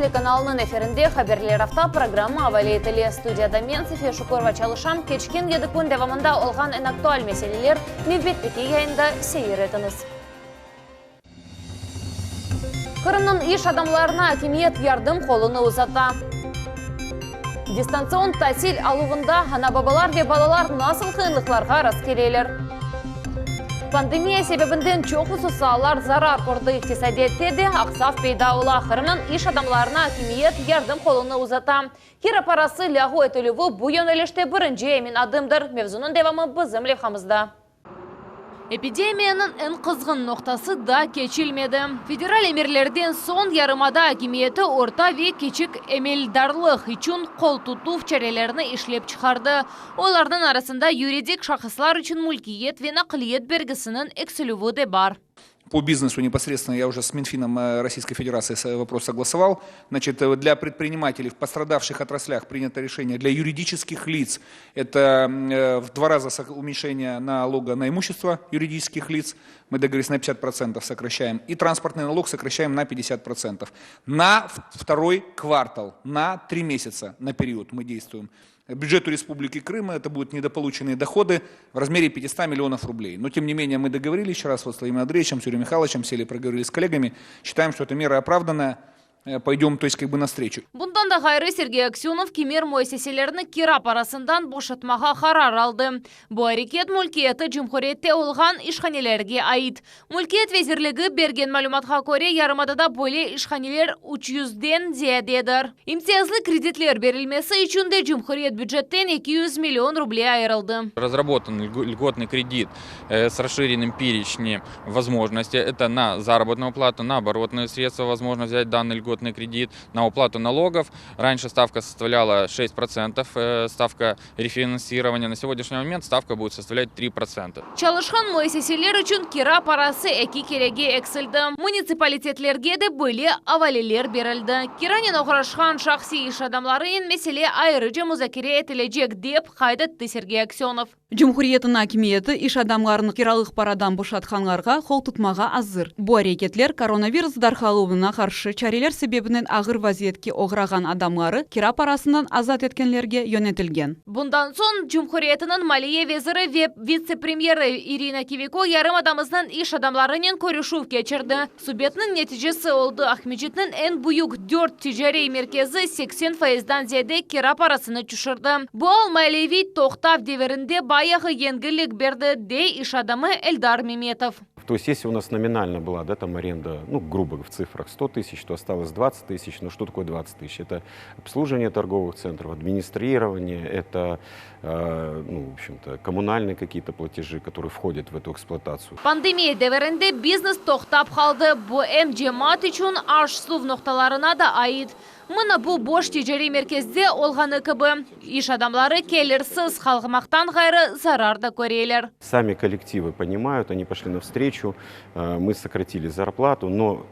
telekanalınıñ efirinde Haberler afta programma avale etile. Studiyada men, Safiye Şukurova, çalışam. Keçken yedi kün devamında olğan eñ aktual meseleler nevbetteki yayında seyir etiñiz. Qırımnıñ iş adamlarına akimiyet yardım qolunı uzata. Distantsion tasil aluvında ana-babalar ve balalar nasıl qıyınlıqlarğa rastkeleler? Pandemiya sebebinden çoqusı saalar zarar kördi, iqtisadiyette de aqsav peyda ola. Qırımnıñ iş adamlarına akimiyet yardım qolunı uzata. Kira parası lâğu etilüvi bu yönelişte birinci emin adımdır. Mevzunıñ devamı bizim levhamızda. Epidemiyanıñ eñ qızğın noqtası daa keçilmedi. Federal emirlerden soñ yarımada akimiyeti orta ve kiçik emeldarlıq içün qol tutuv çarelerini işlep çıqardı. Olarnıñ arasında yuridik şahıslar içün mülkiyet ve naqliyet bergisiniñ eksilüvi de bar. По бизнесу непосредственно я уже с Минфином Российской Федерации вопрос согласовал. Значит, для предпринимателей в пострадавших отраслях принято решение для юридических лиц. Это в два раза уменьшение налога на имущество юридических лиц. Мы договорились на 50% сокращаем. И транспортный налог сокращаем на 50%. На второй квартал, на три месяца на период мы действуем. Бюджету Республики Крым это будут недополученные доходы в размере 500 миллионов рублей. Но, тем не менее, мы договорились вчера с Владимиром Андреевичем, с Юрием Михайловичем, сели, проговорили с коллегами. Считаем, что эта мера оправданная. Э, пойдем, то есть, как бы навстречу. Bundan da ğayrı Sergey Aksönov kimer müesseselerini kira parasından boşatmağa qarar aldı. Bu areket mülkiyeti cumhuriyette olğan işhanelerge ait. Mülkiyet vezirligi bergen malümatqa köre, yarımadada böyle işhaneler üç yüzden ziyadedir. İmtiyazlı kreditler berilmesi içün de cumhuriyet bücetten 200 million ruble ayırıldı. Разработан льготный кредит с расширенным перечнем возможностей. Это на заработную плату, на оборотные средства возможно взять данный льготный кредит, на уплату налогов. Раньше ставка составляла 6%, ставка рефинансирования. На сегодняшний момент ставка будет составлять 3%. Çalışqan müessiseler içün kira parası eki kerege eksildi. Munitsipalitetlerge de böyle avaleler berildi. Kiranen oğraşqan şahsiy iş adamlarınen mesele ayrıca muzakere etilecek, dep qayd etti Sergey Aksönov. Cumhuriyetniñ akimiyeti iş adamlarını kiralıq paradan boşatqanlarğa qol tutmağa azır. Bu areketler koronavirus darqaluvına qarşı çareler sebebinen ağır vaziyetke oğrağan adamları kira parasından azat etkenlerge yönetilgen. Bundan soñ cumhuriyetiniñ maliye veziri ve vitse-premyeri İrina Kiviko yarımadamıznıñ iş adamlarınen körüşüv keçirdi. Subetniñ neticesi oldı, Aqmescitniñ eñ büyük dört ticariy merkezi 80 fayızdan ziyade kira parasını tüşürdi. Bu al maliyeviy toqtav devirinde bayağı yengillik berdi, dey iş adamı Eldar Memetov. То есть, если у нас номинально была, да, там аренда, ну, грубо в цифрах 100 тысяч, то осталось 20 тысяч. Но что такое 20 тысяч? Это обслуживание торговых центров, администрирование, это, э, ну, в общем-то, коммунальные какие-то платежи, которые входят в эту эксплуатацию. Pandemiya devirinde biznes toqtap qaldı. Bu em cemaat içün aş-suv noqtalarına da ait. Mına bu boş ticariy merkezde olğanı kibi, iş adamları kelirsiz qalmaqtan ğayrı zarar da köreler. Сами коллективы понимают, они пошли навстречу, э, мы сократили зарплату, но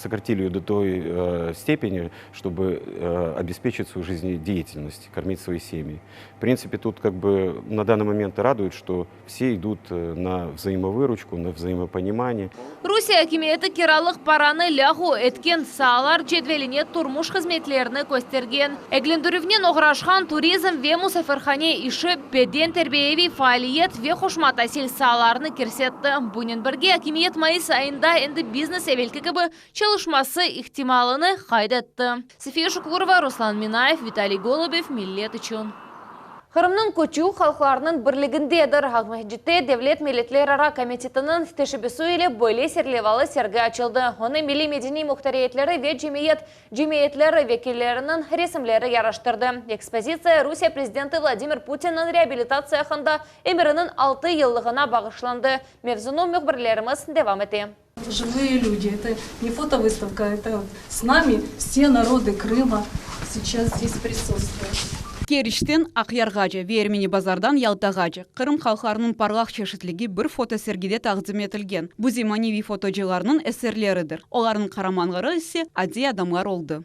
сократили ее до той э, степени, чтобы э, обеспечить свою жизнедеятельность, кормить свои семьи. В принципе, тут как бы на данный момент радует, что все идут на взаимовыручку, на взаимопонимание. Rusiye akimiyeti kiralıq paranı lâğu etken saalar cedveline turmuş hızmetlerini köstergen. Eglendirüvnen oğraşqan turizm ve musafirhane işi, beden terbiyeviy faaliyet ve qoşma tasil saalarını kirsetti. Bunen birge akimiyet mayıs ayında endi biznes evelki kibi çalışması ihtimalını qayd etti. Safiye Şukurova, Ruslan Minayev, Vitaliy Golubev, Millet içün. Qırımnıñ küçü halqlarnıñ birligindedir. Aqmescitte Devlet milletlerara komitetiniñ teşebbüsi ile böyle serlevalı sergi açıldı. Onı milliy medeniy muhtariyetleri ve cemiyet cemiyetleri vekilleriniñ resimleri yaraştırdı. Ekspozitsiya Rusiye prezidenti Vladimir Putinniñ reabilitatsiya aqqında emiriniñ altı yıllığına bağışlandı. Mevzunı mühbirlerimiz devam ete. Живые люди. Это не фотовыставка, это с нами все народы Крыма сейчас здесь присутствуют. Keriçten Aqyarğace ve Ermeni Bazardan Yaltağace Qırım halqlarınıñ parlaq çeşitligi bir fotosergide taqdim etilgen. Bu zemaneviy fotocılarnıñ eserleridir. Olarnıñ qaramanları ise adiy adamlar oldı.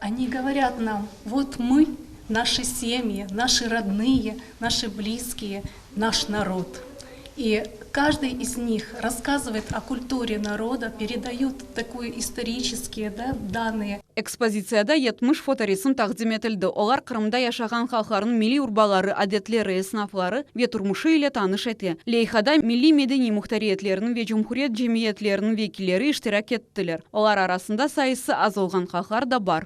Они говорят нам, вот мы, наши семьи, наши родные, наши близкие, наш народ. И. Каждый из них рассказывает о культуре народа, передают такую исторические, да, данные. Ekspozitsiyada 70 fotoresim taqdim etildi, olar Qırımda yaşağan halqlarnıñ milliy urbaları, adetleri, esnafları ve turmuşı ile tanış ete. Leyhada milliy-medeniy muhtariyetlerniñ ve cumhuriyet cemiyetleriniñ vekilleri iştirak ettiler, olar arasında sayısı az olğan halqlar da bar.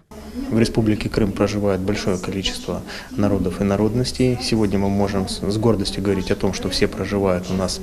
В Республике Крым проживает большое количество народов и народностей. Сегодня мы можем с гордостью говорить о том, что все проживают у нас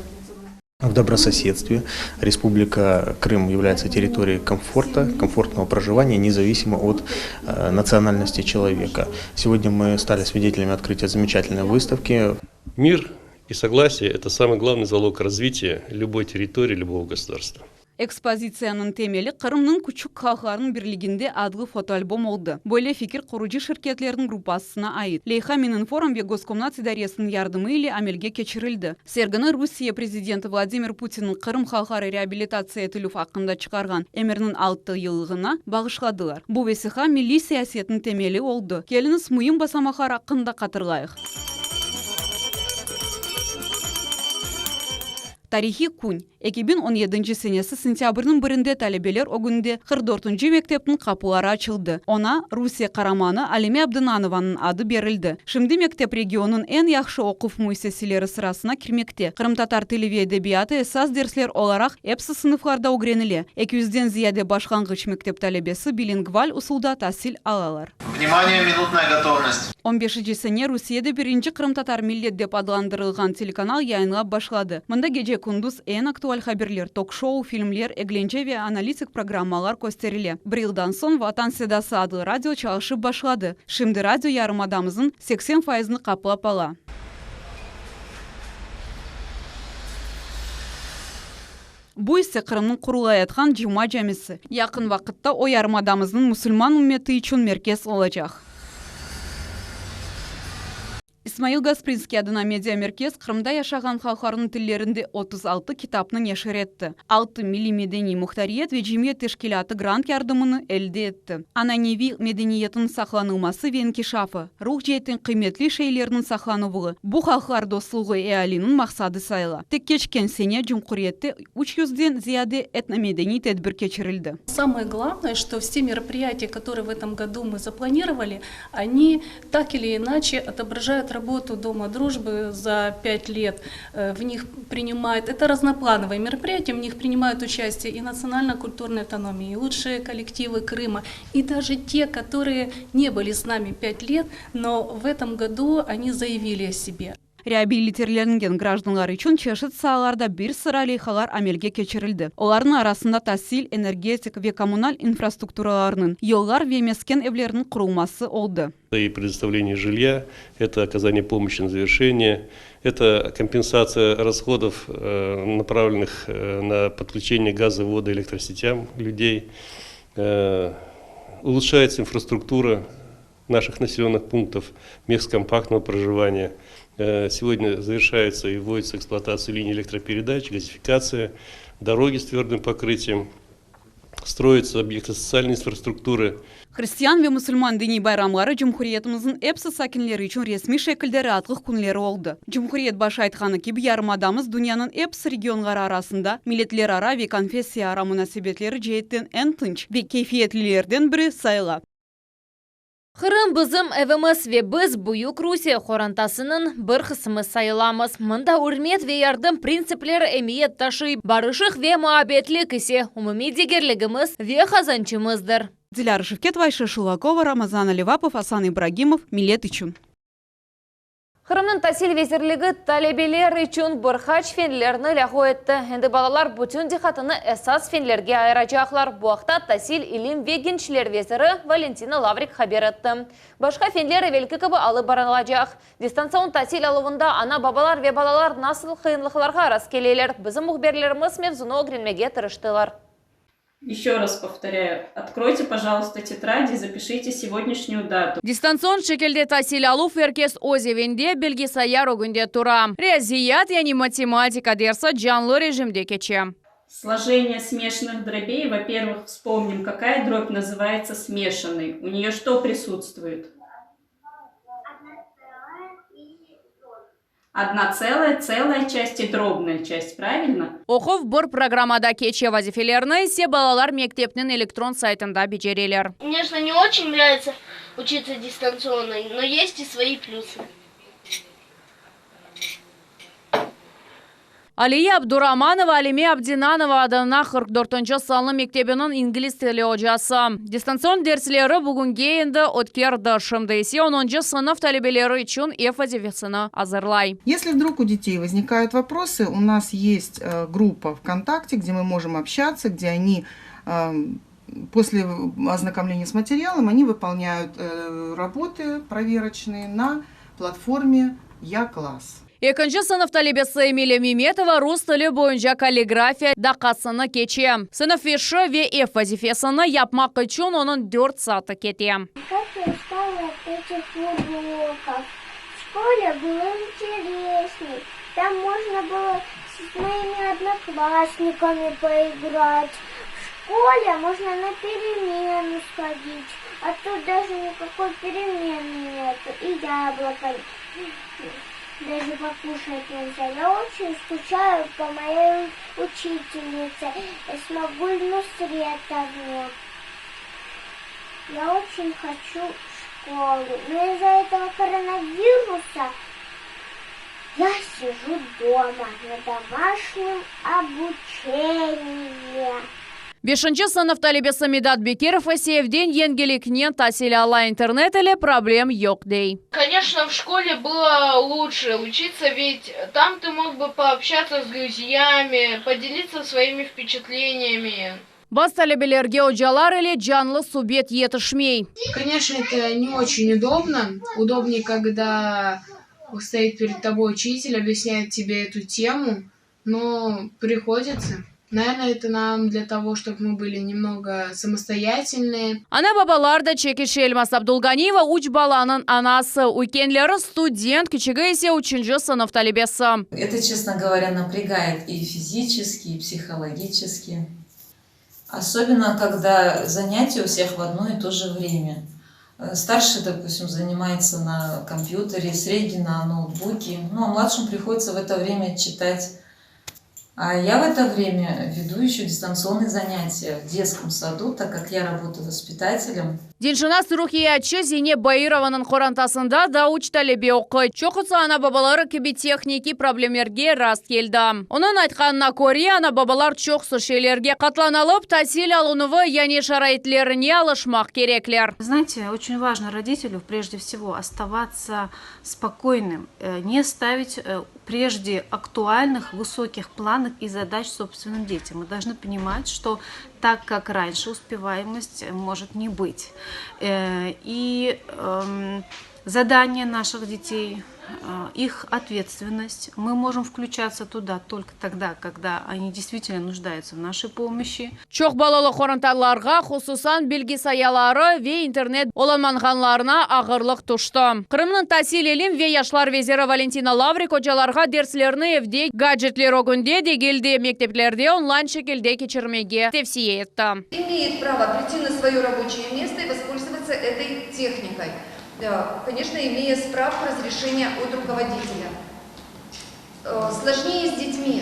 в добрососедстве. Республика Крым является территорией комфорта, комфортного проживания, независимо от э, национальности человека. Сегодня мы стали свидетелями открытия замечательной выставки. Мир и согласие – это самый главный залог развития любой территории, любого государства. Ekspozitsiyanıñ temeli Qırımnıñ küçük halqlarınıñ birliginde adlı fotoalbom oldı. Böyle fikir qurucı şirketlerniñ gruppasına ait. Leyha Mininform ve Goskomnats idaresiniñ yardımı ile amelge keçirildi. Sergini Rusiye prezidenti Vladimir Putinniñ Qırım halqları reabilitatsiya etilüv aqqında çıqarğan emiriniñ altı yıllığına bağışladılar. Bu vesiqa milliy siyasetniñ temeli oldı. Keliñiz, müim basamaqlar aqqında hatırlayıq. Tarihiy kün, 2017 senesi sentâbrniñ birinde talebeler ögünde 44-nci mektepniñ qapıları açıldı. Oña Rusiye qaramanı Alime Abdınanovanıñ adı berildi. Şimdi mektep regionnıñ eñ yahşı oquv müessiseleri sırasına kirmekte. Qırımtatar tili ve edebiyatı esas dersler olaraq epsi sınıflarda ögrenile. Eki yüzden ziyade başlanğıç mektep talebesi bilingval usulda tasil alalar. Vnimaniye, minutnaya gotovnost! On beşinci sene Rusiyede birinci qırımtatar Millet dep adlandırılğan telekanal yayınlap başladı. Mında gece-kündüz eñ aktual haberler, tok-şou, filmler, eglence ve analitik programmalar kösterile. Bir yıldan soñ Vatan sedası adlı radio çalışıp başladı. Şimdi radio yarımadamıznıñ 80 faizini qaplap ala. Bu ise Qırımnıñ qurulayatqan Cuma camisi. Yaqın vaqıtta o yarımadamıznıñ musulman ümmeti içün merkez olacaq. İsmail Gasprinskiy adına mediamerkez Qırımda yaşağan halqlarnıñ tillerinde 36 kitapnı neşir etti. Altı milliy-medeniy muhtariyet ve cemiyet teşkilâtı grant yardımını elde etti. Ananeviy medeniyetniñ saqlanılması ve inkişafı, ruh ceetten qıymetli şeylerniñ saqlanuvı, bu halqlar dostluğı ealiniñ maqsadı sayıla. Tek keçken sene cumhuriyette üç yüzden ziyade etnomedeniy tedbir keçirildi. Самое главное, что все мероприятия, которые в этом году мы запланировали, они так или иначе отображают работу Дома дружбы за пять лет. В них принимают, это разноплановые мероприятия, в них принимают участие и национально-культурные автономии, и лучшие коллективы Крыма, и даже те, которые не были с нами пять лет, но в этом году они заявили о себе. Reabilitirlengen grajdanlar içün çeşit saalarda bir sıra leyhalar amelge keçirildi. Olarnıñ arasında tasil, energetik ve kommunal infrastrukturalarınıñ, yollar ve mesken evlerniñ qurulması oldı. И предоставление жилья, это оказание помощи на завершение, это компенсация расходов, направленных на подключение газа, воды, электросетям людей. Улучшается инфраструктура наших населенных пунктов, мест компактного проживания. Сегодня завершается и вводится в эксплуатацию линии электропередач, газификация, дороги с твердым покрытием, строятся объекты социальной инфраструктуры. Hristian ve musulman diniy bayramları cumhuriyetimizniñ epsi sakinleri içün resmiy şekilde raatlıq künleri oldı. Cumhuriyet başı aytqanı kibi, yarımadamız dünyanıñ epsi regionları arasında milletlerara ve konfessiyaara munasebetleri ceetten eñ tınç ve keyfiyetlilerden biri sayıla. Qırım bizim evimiz ve biz büyük Rusiye qorantasınıñ bir qısmı sayılamız. Mında ürmet ve yardım printsipleri emiyet taşıy, barışıq ve muabbetlik ise umumiy degerligimiz ve qazançımızdır. Dilâra Şevketova, Ayşe Şulakova, Ramazan Alivapov, Asan İbragimov, Millet içün. Qırımnıñ tasil vezirligi talebeler içün bir qaç fenlerni lâğu etti. Endi balalar bütün diqqatını esas fenlerge ayıracaqlar. Bu aqta tasil, ilim ve gençler veziri Valentina Lavrik haber etti. Başqa fenler evelki kibi alıp barılacaq. Distantsion tasil aluvında ana-babalar ve balalar nasıl qıyınlıqlarğa rastkeleler, bizim mühbirlerimiz mevzunı ögrenmege tırıştılar. Еще раз повторяю, откройте, пожалуйста, тетради и запишите сегодняшнюю дату. Distantsion şekilde tasil aluv er kes öz evinde bilgisayar ögünde tura. Riyaziyat, yani matematika dersi canlı rejimde keçe. Сложение смешанных дробей. Во-первых, вспомним, какая дробь называется смешанной. У нее что присутствует? Одна целая, целая часть и дробная часть, правильно? Oquv bir programmada keçe, vazifelerni ise balalar mektepniñ elektron saytında becereler. Конечно, не очень нравится учиться дистанционно, но есть и свои плюсы. Aliye Abduramanova, Alime Abdinanova adına 44-nci sanlı mektebiniñ ingliz tili ocası. Distantsion dersleri bugünge endi ötkerdi, şimdi ise onuncı sınıf talebeleri içün ev vazifesini azırlay. Если вдруг у детей возникают вопросы, у нас есть группа ВКонтакте, где мы можем общаться, где они после ознакомления с материалом они выполняют работы проверочные на платформе Я класс. Ekinci sınıf talebesi Emile Memetova rus tili boyunca kalligrafiya daqqasını keçe. Sınıf işi ve ev vazifesini yapmaq içün onıñ dört saatı kete. Как я устала от этих уроков. В школе было интересней. Там можно было с моими одноклассниками поиграть. В школе можно на перемену сходить. А тут даже никакой перемены нету. И яблоко даже покушать нельзя. Я очень скучаю по моей учительнице Эсмагуль Нусретовне. Я очень хочу в школу. Но из-за этого коронавируса я сижу дома на домашнем обучении. Beşinci sınıf talebesi Midat Bekirov ise evden yengilliknen tasil ala, internet ile problem yoq, dey. Конечно, в школе было лучше учиться, ведь там ты мог бы пообщаться с друзьями, поделиться своими впечатлениями. Bazı talebelerge ocalar ile canlı subet yetişmey. Конечно, это не очень удобно. Удобнее, когда стоит перед тобой учитель, объясняет тебе эту тему, но приходится. Наверное, это нам для того, чтобы мы были немного самостоятельные. Ana-babalar da çekişe. Elmaz Abdulganiyeva üç balanıñ anası. Üykenleri student, kiçigi ise üçünci sınıf talebesi. Это, честно говоря, напрягает и физически, и психологически. Особенно, когда занятия у всех в одно и то же время. Старший, допустим, занимается на компьютере, средний на ноутбуке. Ну, а младшему приходится в это время читать. А я в это время веду еще дистанционные занятия в детском саду, так как я работаю воспитателем. Dinşınas ruhiyatçı Zeynep Bairovanıñ qorantasında da üç talebe oquy. Çoqusı ana-babaları kibi tehnikiy problemlerge rast keldi. Onıñ aytqanına köre, ana-babalar çoqusı şeylerge qatlanılıp, tasil alınuvı yañı şaraitlerine alışmaq kerekler. Знаете, очень важно родителю прежде всего оставаться спокойным, не ставить прежде актуальных высоких планок и задач собственным детям. Мы должны понимать, что так, как раньше, успеваемость может не быть. И задания наших детей, их ответственность, мы можем включаться туда только тогда, когда они действительно нуждаются в нашей помощи. Çoq balalı qorantalarğa, hususan bilgisayaları ve internet olamağanlarına ağırlıq tüşti. Qırımnıñ tasil, ilim ve yaşlar veziri Valentina Lavrik ocalarğa derslerni evde gadjetler ögünde degil de, mekteplerde onlayn şekilde keçirmege tevsiye etti. Имеет право прийти на свое рабочее место и воспользоваться этой техникой. Конечно, имея справку разрешения от руководителя. Сложнее с детьми.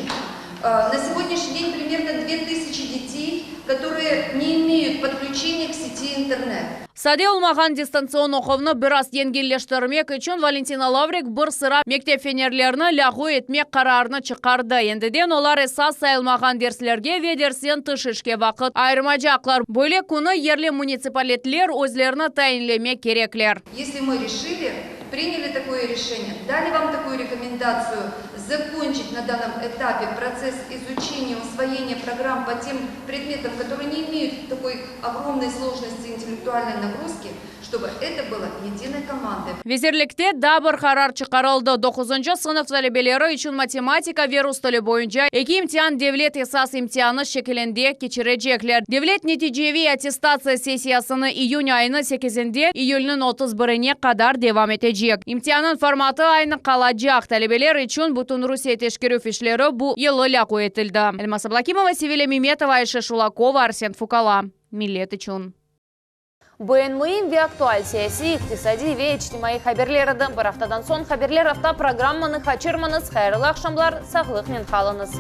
На сегодняшний день примерно 2000 детей, которые не имеют подключения к сети интернет. Sade olmağan distantsion oquvnı biraz yengilleştirmek içün Valentina Lavrik bir sıra mektep fenerlerini lâğu etmek qararını çıqardı. Endiden olar esas sayılmağan derslerge ve dersten tış işke vaqıt ayırmacaqlar. Böyle künü yerli munitsipalitetler özlerini tayinlemek kerekler. Если мы решили, приняли такое решение, дали вам такую рекомендацию закончить на данном этапе процесс изучения, усвоения программ по тем предметам, которые не имеют такой огромной сложности интеллектуальной нагрузки, чтобы это было единой командой. Vezirlikte daa bir qarar çıqarıldı. Doquzıncı sınıf talebeleri içün matematika ve rus tili boyunca eki imtian devlet esas imtianı şekilinde keçirecekler. Devlet neticeviy attestatsiya sessiyasını iyün ayınıñ sekizinde iyülniñ 31-ine qadar devam etecek. İmtiannıñ formatı aynı qalacaq. Talebeler içün Bütünrusiye teşkerüv işleri bu yılı lâğu etildi. Elmaz Ablâkimova, Sevilâ Memetova, Ayşe Şulakova, Arsen Fukala. Millet içün. Bu eñ müim ve aktual siyasiy, iqtisadiy ve içtimaiy haberler edi. Bir aftadan soñ Haberler afta programmanı qaçırmañız. Hayırlı aqşamlar, sağlıqnen qalıñız.